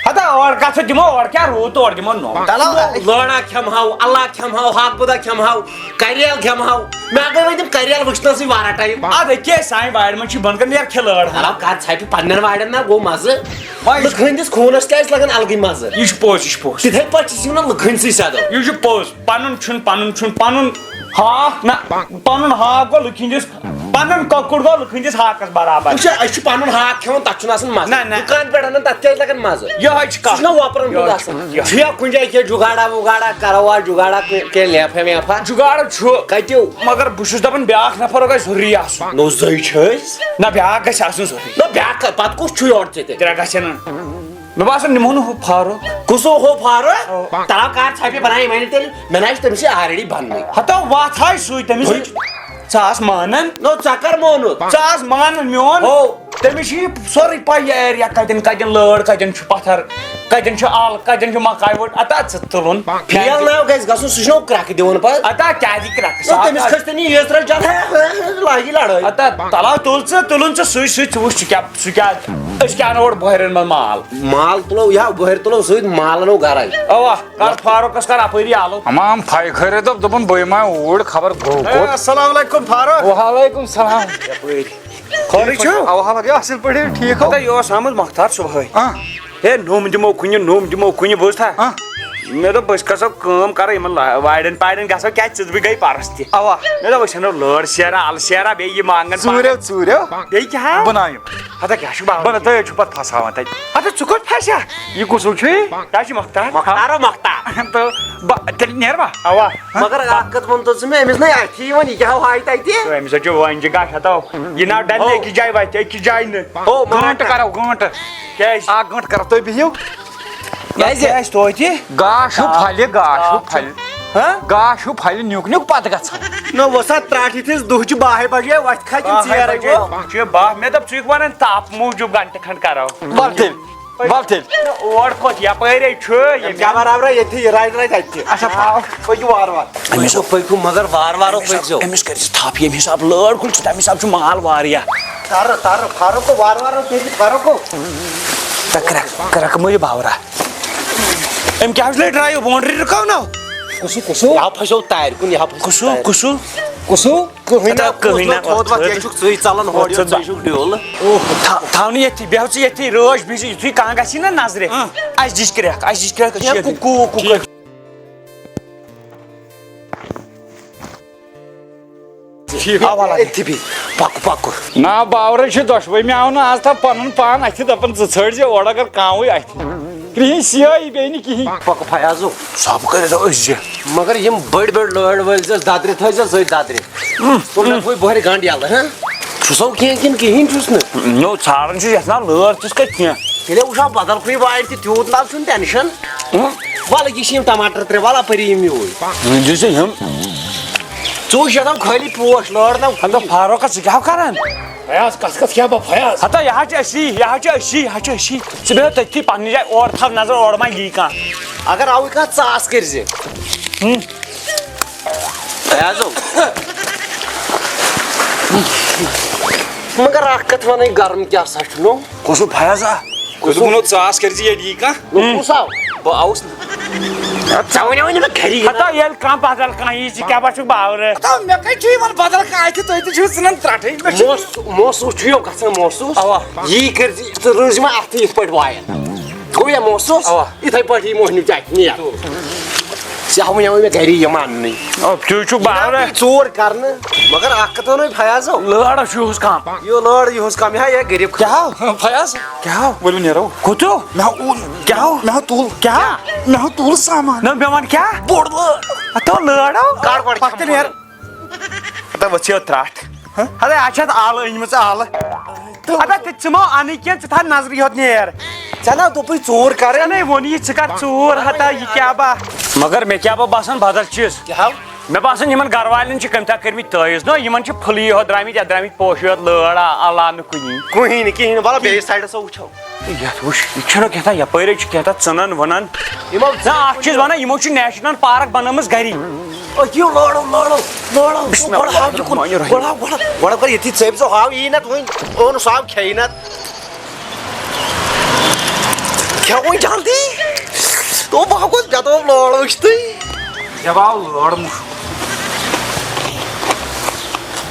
ہتا اورٕ کَتھ دِمو، اورٕ کیٛاہ روٗد تہٕ اورٕ دِمو نوٚم۔ تَلہ۔ لٲڑا کھٮ۪مہٕ ہاو، اللہ کھٮ۪مہٕ ہاو، ہاکھ بُدا کھٮ۪مہٕ ہاو، کریل کھٮ۪مہٕ ہاو۔ مےٚ اگر وۄنۍ تِم کریل وٕچھنَسٕے واریاہ ٹایم۔ اَدٕ أکے سانہِ وارِ منٛز چھِ بۄنہٕ کَنہِ نیران کھلٲڑ ہا۔ مطلب کَر ژھَپہِ پنٛنٮ۪ن وارٮ۪ن نا گوٚو مَزٕ۔ وۄنۍ لُکہٕ ہٕنٛدِس خوٗنَس کیٛازِ لَگان الگٕے مَزٕ؟ یہِ چھُ پوٚز، یہِ چھُ پوٚز۔ تِتھَے پٲٹھۍ چھِ یِوان لُکہٕ ہٕنٛدسٕے سیٚدو۔ یہِ چھُ پوٚز۔ پَنُن چھُنہٕ، پَنُن چھُنہٕ، پَنُن ہاکھ نہ، پَنُن ہاکھ گوٚو لُکہٕ ہٕنٛدِس، پَنُن کۄکُر گوٚو لُکہٕ ہٕنٛدِس ہاکَس برابر۔ وٕچھ، أسۍ چھِ پَنُن ہاکھ کھٮ۪وان، تَتھ چھُنہٕ آسان مَزٕ۔ نہ، نہ۔ دُکان پٮ۪ٹھ اَنان، تَتھ کیٛازِ لَگان مَزٕ؟ یِہوٚے چھِ سُہ کَتھ۔ چھُنہ وۄپرَن ہُنٛد یِہوٚے چھِ آسان۔ کَتھ، یِہوٚے۔ چھُ یا کُنہِ جایہِ کینٛہہ جُگاڑا وُگاڑا کَرو آز، جُگاڑا کینٛہہ، کینٛہہ لیفا ویفا؟ جُگاڑ چھُ۔ کَتیو؟ مگر بہٕ چھُس دَپان بیٛاکھ نفر گژھِ ضروٗری آسُن۔ نو زٔے چھِ أسۍ۔ نہ، بیٛاکھ گژھِ آسُن ضروٗری۔ نہ، بیٛاکھ کَتہِ؟ پَتہٕ کُس چھُ یورٕ ژےٚ تیٚلہِ؟ ترٛےٚ گژھن۔ مےٚ باسان، نِمون ہُہ فاروق۔ کُس ہو ہو فاروق؟ او۔ تَلہ کر ژھَپہِ بَناے وۄنۍ تیٚلہِ؟ مےٚ نہ چھِ تٔمِس سۭتۍ already بَننٕے۔ ہَتو وَتھ ہاے سُے تٔمِس۔ ژٕ آس مانان۔ نو، ژےٚ کر مونُتھ؟ ژٕ آس مانان میون۔ ہو۔ تٔمِس چھِ یہِ سورُے پَے، یہِ area کَتٮ۪ن، کَتٮ۪ن لٲر، کَتٮ۪ن چھُ پَتھر، کَتٮ۪ن چھُ اَل، کَتٮ۪ن چھُ مَکاے وَٹ۔ اَتا ژٕ تُلُن۔ فیل ناو گژھِ گژھُن، سُہ چھُنہ کرٛٮ۪کہٕ دِوان پَتہٕ۔ اَتا کیٛازِ کرٛٮ۪کہٕ؟ نو، تٔمِس کھٔژ تہِ نہٕ ییٖژ رَل جان، لاگہِ لڑٲے۔ اَتا تَلہ تُل ژٕ، تُلُن ژٕ سُے، سُے، ژٕ وٕچھ ژٕ کیٛاہ، سُہ کیٛاہ، أسۍ کیٛاہ اَنو اورٕ بۄہرٮ۪ن منٛز مال؟ مال تُلو، یا بۄہرِ تُلو سۭتۍ، مال اَنو گرے۔ اَوا، کر فاروقس کر اَپٲری آلو۔ اَما ہم پھاے خٲرے دوٚپ، دوٚپُن بہٕ یِمہٕ ہا اوٗرۍ خبر گوٚو اے، کوٚت۔ السلام علیکم فاروق۔ وعلیکم السلام۔ یَپٲرۍ۔ خٲرٕے چھُو؟ اَوا حالہ، یہِ اَصٕل پٲٹھۍ، ٹھیٖک ہو؟ ہتا یہِ اوس آمُت مۄختار صُبحٲے۔ آ۔ ہے، نوٚم دِمو کُنہِ، نوٚم دِمو کُنہِ، بوٗزتھا؟ آ۔ مےٚ دوٚپ، أسۍ کھسو کٲم کرو، یِمن لا-، وارٮ۪ن پارٮ۪ن گژھو، کیٛازِ ژٕ تہِ گٔے پرُس تہِ۔ اوا۔ مےٚ دوٚپ، أسۍ اَنو لٲر شیرا، ال شیرا، بیٚیہِ یہِ مانگن ژوٗرٮ۪و، پانس۔ ژوٗرٮ۪و۔ بیٚیہِ کیٛاہ ہا؟ بہٕ نایم۔ ہتا کیٛاہ چھُکھ باوان؟ بہٕ نہ، تُہۍ حظ چھُو پتہٕ پھساوان تَتہِ۔ ہتا ژٕ کوٚت پھسیا؟ یہِ کُسُل چھُے؟ کیٛاہ چھُ مۄختار؟ مۄختار ہا مۄختار۔ تہٕ بہٕ، تیٚلہِ نیرٕ بہٕ؟ اوا۔ مگر اکھ کتھ ووٚن تو ژٕ مےٚ، أمِس نے اَتھی یِوان، یہِ کیٛاہ ہاوہاے تَتہِ؟ تہٕ أمِس حظ چھُ وۄنۍ جہِ گاش ہتا۔ یہِ ناو ڈلہِ ہو۔ أکِس جایہِ وتہِ، أکِس جایہِ نہٕ۔ ہو، گٲنٛٹہٕ مۄختار۔ کرو، گٲنٛٹہٕ۔ کیٛازِ؟ اکھ گٲنٛٹہٕ کرو، تُہۍ بِہِو۔ کیٛازِ؟ کیٛازِ توتہِ؟ گاش ہیوٗ آ۔ پھلہِ، گاش ہیوٗ پھلہِ۔ ہہ؟ گاش ہیوٗ پھلہِ نیُک نیُک پتہٕ گژھان۔ نہ، وۄسا ترٛٹھ یِتھِس دُہچہِ باہہِ بجے وۄتھِ کھا کِنہٕ باہہِ ژیرے بجے؟ گوٚو؟ چھُ باہ، مےٚ دوٚپ، ژٕ چھُکھ ونان تاپہٕ موٗجوٗب گنٹہٕ کھنٛڈ کرو۔ ول تیٚلہِ، ول تیٚلہِ۔ نہ، اور کوٚت؟ یپٲرے چھُ، ییٚمہِ کیٛاہ برابر ییٚتھی یہِ راے راے تَتہِ تہِ۔ اچھا، پاو۔ پٔکِو وارٕ وارٕ۔ أمِس پٔکِو، مگر وارٕ وارٕ أمِس، پٔکۍزیو۔ أمِس کٔرۍ زِ تھپھ، ییٚمہِ حساب لٲر کُل چھُ، تَمہِ حساب چھُ مال واریاہ۔ تَرٕ، تَرٕ، فاروق گوٚو وارٕ وارٕ، تیٚلہِ فاروق گوٚو۔ تہٕ کرٛٮ۪کھ، کرٛٮ۪کھ مٲرِو باورا۔ أمۍ کیٛاہ حظ لٔڑ ڈرٛایِو؟ بونڈری رُکاو نا۔ کُسُو، کُسُو؟ یہِ ہا پھسیو تارِ کُن، یہِ ہا پھسیو کُسُو، تارِ۔ کُسُو؟ کُسُو؟ کٕہٕنۍ نہ، تھوٚد وَتھ، یہِ چھُکھ ژٕے ژَلان ہورٕ یورٕ، ژٕ چھُکھ ڈیوٗل۔ اوہ، تھا-، تھاو نہٕ ییٚتھی، بیٚہہ ژٕ ییٚتھی، رٲچھ بِہِزِ، یُتھُے کانٛہہ گژھی نہ نظرِ، اۭں۔ اَسہِ دِچ کرٛٮ۪کھ، اَسہِ دِچ کرٛٮ۪کھ، کیٛاہ کُ-، کُ-، کُ-، کُ-، آ، وَلہٕ۔ أتھی بِہِتھ۔ پَکہٕ، پَکہٕ۔ نا، باورے چھُ دۄشوے۔ مےٚ آو نہٕ آز تام پَنُن پان اَتھِ، دَپان، ژٕ ژھٲنٛڈزِ اورٕ اگر کانٛہہ اَتھِ۔ کرٛہِنۍ سِیٲہی بیٚیہِ نہٕ کِہیٖنۍ۔ پَکہٕ فیاضو۔ سب کٔرِتھ أسۍ زِ۔ مگر یِم بٔڑۍ بٔڑۍ لٲر وٲلۍ زِ دَدرِ تھٲے زِ سۭتۍ دَدرِ۔ تِم نہ تھوٚوُے بۄہرِ گنٛڈ یَلہٕ، ہہ؟ چھُسو کینٛہہ کِنہٕ کِہیٖنۍ چھُس نہٕ؟ نو، ژھانٛڈان چھُ یَتھ نا لٲر تِژھ کَتہِ کینٛہہ۔ تیٚلہِ وٕچھو بدل کُنہِ وارِ تہِ، تیوٗت نہ حظ چھُنہٕ ٹٮ۪نشَن۔ وَلہٕ یہِ چھِ یِم ٹماٹر ترٛےٚ، وَلہٕ اَپٲری یِم یوٗرۍ۔ یہِ چھِ یِم۔ ژٕ وٕچھ یَتھ خٲلی پوش لٲر نہ۔ ہتو فاروق، ژٕ کیٛاہ کران؟ فیاض، کتھ کتھ کیٛاہ بہ فیاض؟ ہتا، یہِ حظ چھِ أسی، یہِ حظ چھِ أسی، یہِ حظ چھِ أسی۔ ژٕ بیٚہہ تٔتھی پننہِ جایہِ، اورٕ تھاو نظر، اورٕ ما یی کانٛہہ۔ اگر آوُے کانٛہہ، ژاس کٔرۍ زِ۔ ہم۔ فیاضو۔ مگر اکھ کتھ ونے، گرم کیٛاہ سا چھُ نو؟ کُس ہیوٗ فیاض آ؟ کُس ہیوٗ؟ دوٚپمو، ژاس کٔرۍ زِ ییٚلہِ یی کانٛہہ۔ نو، کُس آو؟ بہٕ آوُس نہٕ۔ ژےٚ وَنیووُے نہٕ مےٚ گَری۔ ہتا، ییٚلہِ کانٛہہ بدل کانٛہہ یی، ژٕ کیٛاہ باسُکھ باورٕ؟ ہتا، مےٚ کَتہِ چھُ یِوان بدل کانٛہہ اَتھِ؟ تُہۍ تہِ چھِو ژٕنان ترٛٹھٕے۔ مےٚ چھُ موس-، موسوٗس چھُ یو گژھان، موسوٗس۔ اَوا۔ یی کٔرۍ زِ ژٕ رٔنۍ زِ مےٚ اَتھٕ یِتھ پٲٹھۍ وایَن۔ گوٚو یا موسوٗس؟ اَوا۔ یِتھَے پٲٹھۍ یی موہنیوٗ تہِ اَتھِ نِیَتھ۔ ژےٚ وَنیووُے مےٚ گَری یِم اَننٕے۔ آ، تُہۍ چھِو باورٕ۔ ژوٗر کَرنہٕ۔ مگر اَکھ کَتھ وَنوے فیاضو۔ لٲر چھُ یِہُس کَم۔ یہِ لٲر یِہُس کَم، یہِ ہا، یہِ گٔریٖب۔ کیٛاہ ہو؟ فیاض۔ کیٛاہ ہو؟ ؤلِو نیرو۔ کوٚت ہو؟ مےٚ ہا اوٚن۔ کیٛاہ ہو؟ مےٚ ہا تُل۔ کیٛاہ؟ مےٚ ہا تُل سامان۔ نہ، مےٚ وَن کیٛاہ؟ بوٚڑ لٲر۔ ہتو لٲر ہو۔ کَڑ گۄڈٕ پَتہٕ کھٮ۪مہٕ نیر۔ ہتا وۄتھ یہِ ترٛٹھ۔ ہہ؟ ہتا اَتھ چھِ اَتھ آلہٕ أنۍمٕژ آلہٕ۔ ہتا تہِ ژٕ مہ اَنٕے کینٛہہ، ژٕ تھاو نظرِ یوت نیر۔ ژےٚ نا دوٚپُے ژوٗر کَرٕنۍ۔ ژےٚ نے ووٚن یہِ ژٕ کَر ژوٗر، ہتا یہِ کیٛاہ با۔ مگر مےٚ کیٛاہ با باسان بدل چیٖز۔ کیٛاہ ہو؟ مےٚ باسان، یِمن گرٕ والٮ۪ن چھِ کٔمۍ تام کٔرمٕتۍ تٲویٖز، نہ؟ یِمن چھِ پھُلی یوت درٛامٕتۍ، یتھ درٛامٕتۍ پوشہِ یوت لٲر، آ، علاوٕ نہٕ کُنی۔ کُہٕنۍ نہٕ، کِہیٖنۍ نہٕ۔ وَلہٕ بیٚیِس سایڈَس وٕچھو۔ یتھ وٕچھ، یہِ چھُنہٕ کینٛہہ تام یپٲرۍ چھُ کینٛہہ تام ژٕنن وٕنن۔ یِمو نہ، اکھ چیٖز وَنان، یِمو چھُ نیشنل پارک بنٲومٕژ گری۔ أتھی لٲڑو، لٲڑو، لٲڑو۔ بسم اللہ گۄڈٕ ہاو یہِ کُن، الرحمن الرحیم۔ گۄڈٕ ہاو، گۄڈٕ، گۄڈٕ کر یتھی ژٔپۍ زِ ہاو یی نہ تُہٕنٛدۍ۔ اوٚن سُہ آو کھیٚیہِ نہ۔ کھیٚوُن جلدی۔ تو بہٕ ہا گوٚژھ، مےٚ دوٚپ لٲڑ وٕچھتٕے۔ مےٚ باو لٲڑ مُشُک۔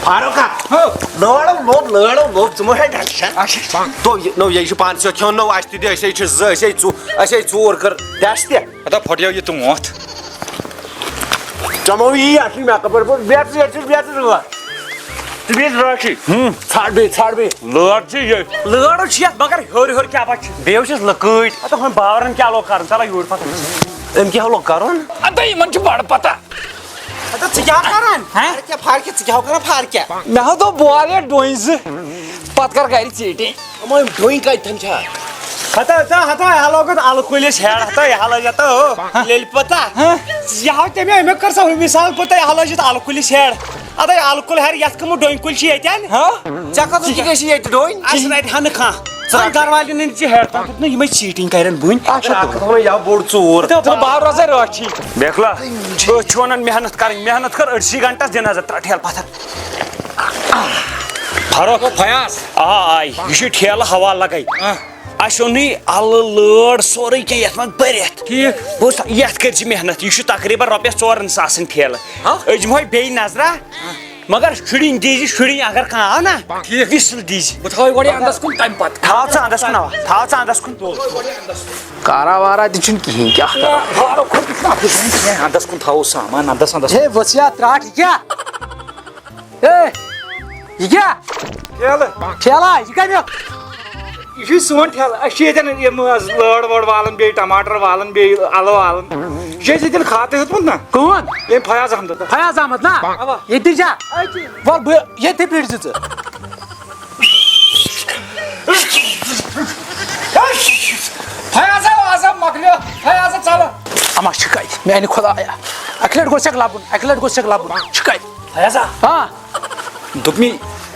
فاروق ہا؟ ہو۔ لٲڑو لوٚب، لٲڑو لوٚب، ژٕ مہ ہے ٹٮ۪نشن۔ اچھا۔ تو یہِ، نو، یہِ چھُ پانہٕ سۭتۍ کھیوٚن، نو، اَسہِ تہِ دِ، أسۍ ہے چھِ زٕ، أسۍ ہے ژو-، أسۍ ہے ژور کٔر، دَسہِ تہِ۔ ہتا پھۄٹیو یہِ تہٕ وۄتھ۔ ژےٚ ما ووٚنُے یہِ اَصلی مےٚ کَپٲرۍ پوٚر؟ بیٚہہ ژٕ ییٚتہِ چھُس، بیٚہہ ژٕ ژٕ وَن۔ ژٕ بیٚہہ رٲچھٕے۔ ہُم۔ ژھانٛڈ بیٚیہِ، ژھانٛڈ بیٚیہِ۔ لٲر چھِ یہِ۔ لٲر چھِ یَتھ، مگر ہیوٚر ہیوٚر کیٛاہ پَتہٕ چھِ؟ بیٚیہِ وٕچھِس لٔکٕرۍ۔ ہَتہٕ وۄنۍ باورَن کیٛاہ لوٚگ کَرُن؟ ژَلہ یوٗرۍ پَتہٕ۔ أمۍ کیٛاہ لوٚگ کَرُن؟ اَدٕ یِمَن چھِ بَڑٕ پَتہ۔ ہَتہٕ ژٕ کیٛاہ کَران؟ ہہ؟ فارکہِ، فارکہِ، ژٕ کیٛاہ کَران فارکہِ؟ مےٚ ہا دوٚپ بہٕ والہٕ یَتھ ڈوٗنۍ زٕ، پَتہٕ کَرٕ گَرِ ژیٖٹِنۍ۔ یِمو یِم ڈوٗنۍ کَتہِ تھَن چھا؟ ہتا، ہتا، ہتا، یہِ ہا لوگُت اَلہٕ کُلِس ہیٚڑ، ہتا، یہِ ہا لٲج، ہتا، ہو، ہہ؟ لیٚلہِ پَتہ۔ ہہ؟ یہِ ہا تٔمۍ، أمۍ کٔر سا ہُمہِ سال پَتہٕ، یہِ ہا لٲجِتھ اَلہٕ کُلِس ہیٚڑ۔ ہتا، یہِ اَلہٕ کُل ہیٚڑ، یَتھ کَمہٕ ڈوٗنۍ کُلۍ چھِ ییٚتٮ۪ن؟ ہہ؟ ژےٚ کَتھ ژٕ کیٛاہ چھِ ییٚتہِ ڈوٗنۍ؟ اَسہِ رَٹہِ ہا نہٕ کانٛہہ۔ ژٕ رَٹھ۔ گَرٕ والٮ۪ن ہٕنٛدۍ چھِ ہیٚڑ تام دیُت نہٕ یِمَے چیٖٹِنٛگ کَرن بٕنۍ۔ اچھا، تہٕ۔ اَکھ ہَتھ وَنان، یہِ ہا بوٚڑ ژوٗر۔ تہٕ بہٕ ہا روزے رٲچھی۔ بیکلا، أسۍ چھِ وَنان محنت کَرٕنۍ، محنت کَر أڑسٕے گھنٹَس دِ نظر، ترٛٹھ ٹھیلہٕ پَتھر۔ فاروق۔ فیاض۔ آ، آے۔ یہِ چھُ ٹھیلہٕ ہوا لگے۔ آ۔ اَسہِ اوٚنُے اَلہٕ لٲر سورُے کینٛہہ یَتھ منٛز بٔرِتھ۔ ٹھیٖک۔ بہٕ اوسُس، یَتھ کٔرۍ زِ محنت، یہِ چھُ تقریٖباً رۄپیَس ژورَن ساسَن ٹھیلہٕ۔ ہا؟ أسۍ دِمہوے بیٚیہِ نظرا، مگر شُرِنۍ دیٖزِ، شُرِنۍ اگر کانٛہہ آو نا، ٹھیٖک۔ وِسل دیٖزِ۔ بہٕ تھاوَے گۄڈٕ یہِ اَندَس کُن، تَمہِ پَتہٕ۔ تھاو ژٕ اَندَس کُن، اَوا، تھاو ژٕ اَندَس کُن۔ کارا وارا تہِ چھُنہٕ کِہیٖنۍ، کیٛاہ کَرو؟ فاروق، اَتھ چھُنہٕ کینٛہہ، اَندَس کُن تھاوو سامان، اَندَس، اَندَس۔ ہے، ؤژھ یا ترٛٹھ، یہِ کیٛاہ؟ ہے، یہِ کیٛاہ؟ ٹھیلہٕ۔ ٹھیلہٕ، یہِ کَمیُک؟ یہِ چھُے سون ٹھیلہٕ۔ أسۍ چھِ ییٚتٮ۪ن یِم حظ لٲر وٲر والان، بیٚیہِ ٹماٹر والان، بیٚیہِ اَلہٕ والان۔ یہِ چھُ اَسہِ ییٚتٮ۪ن خاتہٕ ہیوٚتمُت نا۔ کٕہٕنٛد؟ ییٚمۍ فیاض احمدَن۔ فیاض احمد نا؟ اَوا۔ ییٚتہِ چھا؟ أتی۔ وَل بہٕ ییٚتھی پھِرِ زِ ژٕ۔ فیاض آو، آز آو مۄکلیو۔ فیاض آو، ژَلہٕ۔ اَما چھِ کَتہِ؟ میٛانہِ خۄدایا۔ اَکہِ لَٹہِ گوٚژھ ژےٚ لَبُن، اَکہِ لَٹہِ گوٚژھ ژےٚ لَبُن۔ چھُ کَتہِ؟ فیاض آ۔ ہاں۔ دوٚپمَے،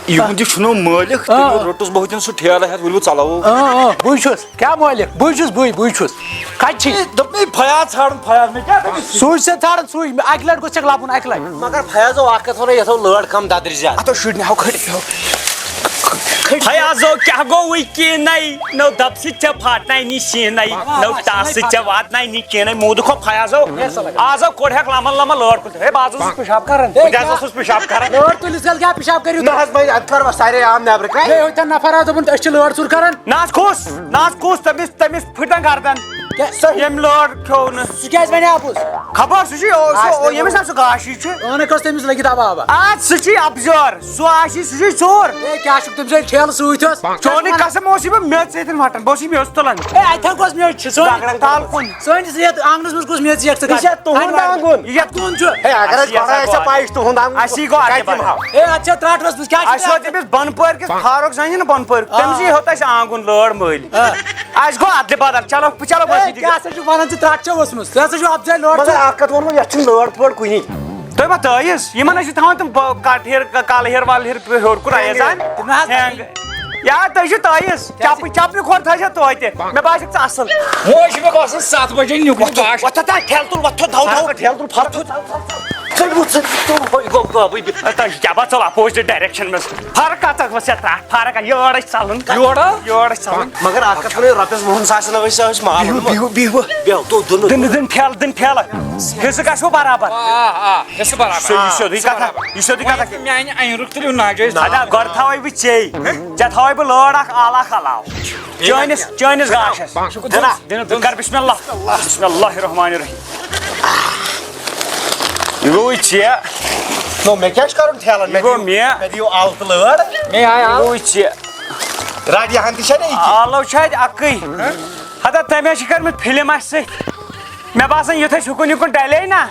یِہُنٛد یہِ چھُنو مٲلِک، آ۔ تٔمۍ روٚٹُس بہٕ ہوٚتٮ۪ن سُہ ٹھیلہٕ ہٮ۪تھ، ؤلِو ژَلو۔ آ، آ، بٕے چھُس۔ کیٛاہ مٲلِک؟ بٕے چھُس، بٕے، بٕے چھُس۔ کَتہِ چھِ؟ ہے، دوٚپمَے، فیاض ژھانٛڈُن، فیاض، مےٚ کیٛاہ دٔلیٖل؟ سُے چھُ ژےٚ ژھانٛڈُن، سُے۔ اَکہِ لَٹہِ گوٚژھ ژےٚ لَبُن، اَکہِ لَٹہِ۔ مگر فیاضو اَکھ کَتھ وَنو، یَتھ ہو لٲر کَم دَدرِ زیادٕ۔ اَتھ ہو شُرۍ نہٕ ہو کھٔٹۍ۔ فیاضو کیٛاہ گوٚو وٕنۍ کِنَے؟ نو دَب سۭتۍ ژےٚ پھاٹناے نہٕ شیٖنَے، نو ٹاس سۭتۍ ژےٚ واتناے نہٕ کِنَے۔ موٗدُکھ ہو فیاضو۔ آز ہو کوٚڑ ہٮ۪کھ لَمَن لَمَن لٲر کُن۔ ہے، بہٕ حظ اوسُس پِشاب کَران۔ بہٕ تہِ حظ اوسُس پِشاب کَران۔ لٲر تُلِس گٔل کیٛاہ پِشاب کٔرِو؟ نہ حظ، وۄنۍ اَتہِ کَروا سارے عام نٮ۪برٕ کَنہِ۔ ہے، ہوٚتٮ۪ن نفر حظ دوٚپُن، أسۍ چھِ لٲر ژوٗر کَران۔ نہ حظ کُس؟ نہ حظ کُس؟ تٔمِس، تٔمِس پھٕٹن گردن۔ کیٛاہ؟ ییٚمۍ لٲر کھیوٚو نہٕ۔ سُہ کیٛازِ وَنہِ اَپُز؟ خبر سُہ چھُے، او، سُہ، آسہِ او، نہٕ ییٚمِس وۄنۍ۔ نہ سُہ گاشی چھُ۔ عٲنکھ ٲس تٔمِس لٔگِتھ اَبہٕ اَبہٕ۔ اَدٕ سُہ چھُے اَپزٲر، سُہ آسی، سُہ چھُے ژوٗر۔ ہے، کیٛاہ چھُکھ تٔمِس سۭتۍ ٹھیلہٕ سۭتۍ اوس؟ چونٕے قسم اوس یہِ بہٕ میٚژ سۭتۍ وَٹان، بہٕ اوسُے میٚژ تُلان۔ ہے، اَتہِ تھَو کۄس میٚژ چھِ؟ سٲنۍ، تَگڑَن تال کُن۔ سٲنِس یَتھ آنٛگنَس منٛز کۄس میٚژ یَکھ ژٕ یہِ چھا کَڑان؟ تُہُنٛد آنٛگُن؟ یہِ کَتھ تُہُنٛد چھُ؟ ہے، اگر اَسہِ اَسہِ گۄڈٕ آسہِ آسہِ ہا گۄڈٕ۔ پَے، أسۍ تُہُنٛد آنٛگُن اَسہِ یی گۄڈٕ کَتہِ اَتہِ دِمہٕ ہاو؟ ہے، اَتھ چھا ترٛٹھ ؤژھمٕژ؟ کیٛاہ چھِ اَسہِ ترٛٹھ؟ ووت تٔمِس بۄنہٕ پٲرۍ کِس فاروق زَنہِ نہٕ بۄنہٕ پٲرۍ، آ۔ تٔمِسٕے ہیوٚت اَسہِ آنٛگُن لٲر مٔلۍ۔ آ۔ اَسہِ گوٚو اَدلہِ بدل، چلو، چلو، ہے، بس یہِ تہِ کیٛاہ سا چھُکھ وَنان ژٕ ترٛٹھ چھےٚ ؤژھمٕژ؟ ژےٚ ہسا چھُ اَپزٲرۍ لٲر مگر ژٕ۔ اَکھ کَتھ وَنہٕ بہٕ، یَتھ چھُنہٕ لٲر پھٲر کُنی۔ تُہۍ ما تٲیِس؟ یِمَن حظ چھِ تھاوان تِم ب-، کَٹھ ہیٚر، ک-، کَلہٕ ہیٚر وَلہٕ ہیٚر ہیوٚر کُن ہینٛگ۔ اَیَس زَن۔ تِم حظ ہینٛگ۔ یا تُہۍ چھِو تٲیِس، چَپٕنۍ، چَپنہِ کھۄر تھٲیزیو توتہِ۔ مےٚ باسیٚکھ ژٕ اَصٕل۔ وۄنۍ چھِ مےٚ باسان سَتھ بَجے نیُک وۄتھ، گاش۔ وۄتھ، وۄتھ، ٹھیلہٕ تُل، وۄتھ، تھوٚد، تھوٚد، تھوٚد۔ ٹھیلہٕ تُل، پھَل تھوٚد۔ ژٔلۍ وۄتھ، ژٔلۍ وۄتھ، ژٔلۍ وۄتھ، یہِ گوٚو، گوٚو، بہٕ، بہٕ۔ تۄہہِ چھِ کیٛاہ باسان opposite direction منٛز؟ فرق کَتھ ٲس یَتھ ترٛٹھ؟ فرق کَتھ؟ یورٕ ٲسۍ ژَلُن۔ یورٕ؟ یورٕ ٲسۍ ژَلُن۔ مگر اَکھ کَتھ وَنو، رۄپیَس وُہَن ساسَن ٲسۍ أسۍ مال بِہِو، بِہِو، بِہِو۔ بیٚہو، تو دُنہٕ۔ دِنہٕ، دِنہٕ ٹھیلہٕ، دِنہٕ ٹھیلہٕ۔ حِصہٕ گژھِ وۄنۍ برابر۔ آ، آ، حِصہٕ برابر۔ سُہ، یہِ چھُ سیوٚدُے کَتھا، یہِ چھُ سیوٚدُے کَتھا۔ وۄنۍ میٛانہِ اَنہِ رُک تُلِو ناجٲیِز۔ اَدا، گۄڈٕ تھاوَے بہٕ ژےٚ، ژےٚ تھاوَے بہٕ لٲر اَکھ اَلہٕ اَکھ علاوٕ۔ چٲنِس، چٲنِس گاشَس۔ دِنہٕ، دِنہٕ، دِنہٕ، کر بسم اللہ۔ بسم اللہ الرحمن الرحیم۔ یہِ گوٚوُے ژےٚ۔ نو، مےٚ کیٛاہ چھُ کَرُن ٹھیلَن؟ یہِ مےٚ گوٚو دِیِو، مےٚ۔ مےٚ دِیِو اَلہٕ تہٕ لٲر۔ مےٚ آے یہِ اَلہٕ۔ گوٚوُے ژےٚ۔ راڈ یہِ ہَن تہِ چھا نہ یہِ کینٛہہ؟ آلو چھِ اَتہِ اَکٕے۔ ہتا تٔمۍ حظ چھِ کٔرمٕژ فِلم اَسہِ سۭتۍ۔ مےٚ باسان یُتھ اَسہِ ہُکُن یُکُن ڈَلے نہ۔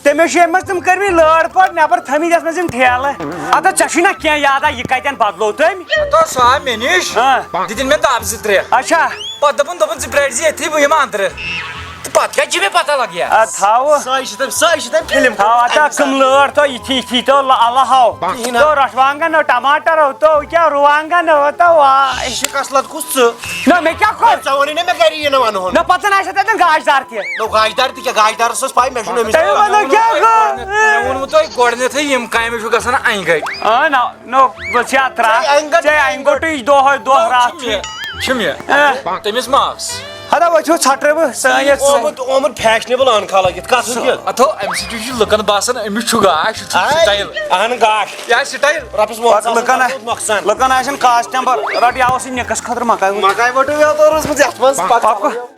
تٔمۍ حظ چھِ اَمہِ منٛز تِم کٔرمٕتۍ لٲر پٲٹھۍ نٮ۪بر تھٲمٕتۍ یَتھ منٛز یِم ٹھیلہٕ۔ اَدٕ ژےٚ چھُے نہ کینٛہہ یاد، آ، یہِ کَتٮ۪ن بدلوو تٔمۍ؟ ہتا سُہ آو مےٚ نِش۔ ہاں۔ دِتِن مےٚ دَب زٕ ترٛےٚ۔ اچھا۔ پَتہٕ دوٚپُن، دوٚپُن، "ژٕ پرٛٲرۍ زِ ییٚتھی، بہٕ یِمہٕ اَنٛدرٕ۔" تہٕ پَتہٕ کَتہِ چھِ مےٚ پَتہ لَگہِ ہا؟ اَدٕ تھاوٕ۔ سۄے چھِ تٔمۍ، سۄے چھِ تٔمۍ فِلم تھاوٕ۔ اَدٕ کٔرمٕژ۔ کٕم لٲر تو یِتھی یِتھی تو ل-، اَلہٕ ہاو۔ کِہیٖنۍ نہ۔ تو رَٹھ وانٛگَن، تو ٹماٹر، تو کیٛاہ رُوانٛگَن، تو آ۔ شِکَس لَد کُس ژٕ؟ نہ، مےٚ کیٛاہ کوٚر؟ ژےٚ ووٚنُے نہ مےٚ گَری یہِ نہٕ وَنہٕ ہون۔ نہ، پَتہٕ زَن آسہِ تَتٮ۪ن گاش دار تہِ۔ نو، گاش دار تہِ کیٛاہ؟ گاش دارَس ٲس پَے، مےٚ چھُنہٕ أمِس تۄہہِ وَنو کیٛاہ گوٚو؟ مےٚ ووٚنمُو تۄہہِ گۄڈٕنٮ۪تھٕے یِم کامہِ چھُ گژھان اَنہِ گَٹہِ۔ آ، نہ، نو، بہٕ چھُس یَتھ ترٛاو۔ ژےٚ اَنہِ گَٹہِ، ژےٚ اَنہِ گَٹٕے دۄہَے دۄہ راتھ چھُ چھُ۔ مےٚ، چھُ مےٚ۔ اے۔ تٔمِس ماس۔ ہتا وۄنۍ چھُ ژھٹرٕ بہٕ سٲنِس۔ آمُت، آمُت فیشنیبل اَن کھالان یِتھ کَتھ سۭتۍ۔ اَتھو، اَمہِ سۭتۍ چھُ لُکَن باسان أمِس چھُ گاش، یہِ چھُ آے، سٹایل۔ اَہَن گاش۔ یہِ آسہِ سٹایل۔ رۄپیَس وُہَن ساسَن لُکَن تَتھ آ-، گوٚو نۄقصان۔ لُکَن آسن کاسٹیوٗمَر، رَٹ یہِ آو سُہ نِکَس خٲطرٕ مَکاے ووٚن۔ مَکاے وَٹو یَتھ دورَس منٛز یَتھ منٛز پَتہٕ پَکھ۔